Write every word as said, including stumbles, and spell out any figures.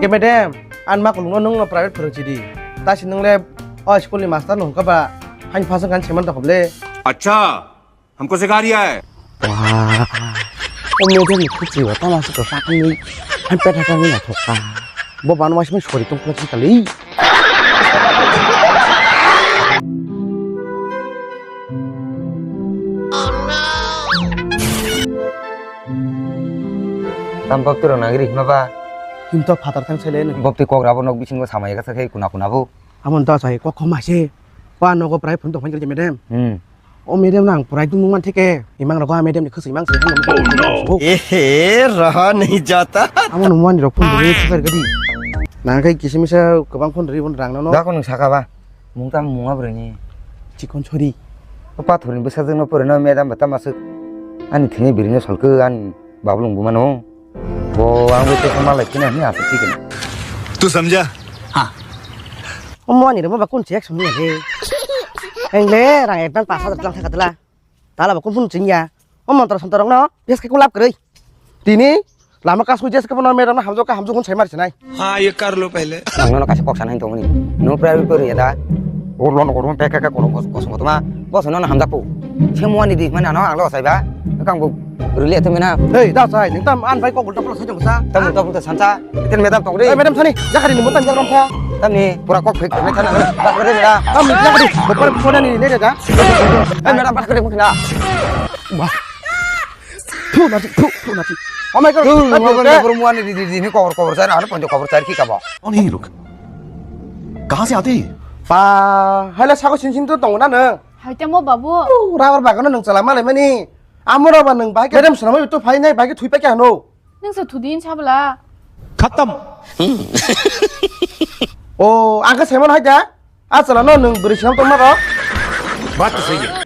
Madam, ang ma kulungno nwngno private phwrwng chidi. Tasi nwng le o school ni master no hwnkha ba, hain phasang kan seman tokop le. अच्छा, हमको सिखा रिया है। Wah, o madam ni khuk chiba tama se kwchak ni, hain petha tang na thokha. Bo ban waismai sori tong khulak kali. Tam bok tiro nagri hima ba. Him to phatar thang sele no. Bok twi kok rabo nok bisingo samaya kasa khe kuna kuna bo. Amon to sai kok khoma se. Wa nogo prai phun to phai madam. Hmm. O madam nang prai tung man thike. Imang rogo madam ni khasi imang se. Oh no. Ehe, raha nahi jata. Amon mani rok phun duri super gadi. Nang kai kisimisa kwbang phun duri bon rang no. Da ko nung saka ba. Mung tam munga broi ni. Chikon chori. O pathor ni bwsajwk no pore no madam ba tama swk. Ani thini biri no solke ani babulung buma no. Bo ang bo tesa malai kina ni aswk thik na. तू समझा? हाँ। O mani rok ba kun chek sum ni re. Engle rang ekdam pas hajar tlang thaka tla. Tala ba kun phun chingya. O montor sontor rok no bes ke kulap kwrwi. Tini lama kas kujia se kono mera na hamjok ka hamjok hun sai mar sinai. हाँ, ये कर लो पहले। Ang nono kaisa kok sana hinto mani. No private pori ya da. O lono kormo peka ka kono kos kos motma. Bos nono hamjak po. Se muani di mana no ang lo sai ba. Kang bo rili eto mena. Hei, da sai, ning tam an bai kok ulta pula sai jong sa. Tam ulta pula sansa. Iten madam tong de. Hey, madam thani, jakari ni mutan jagram sa. Tam ni pura kok phek me thana. Bas kare mera. Tam ni jakari, bopar pona ni le da. Hey, madam bas kare mukna. Wah. Thu na chi, thu, thu na chi. Oh my God. Thu, oh my God. Muani di di di ni kobor kobor sai na, ano ponjo kobor sai ki kabo. कौन है ये लोग? कहाँ से आते हैं ये? Pa, hala sako sin sin to tong na no. Hai temo babu. Rabar bagan nung chala malai mani. Amora ba nung bai madam sana mai to phai nai bai thui pa kya no. Nung sa thudin chabla. खत्म। Oh, ang ka semon hai da. A chala no nung beri sinam tong ma ro. बात तो सही है।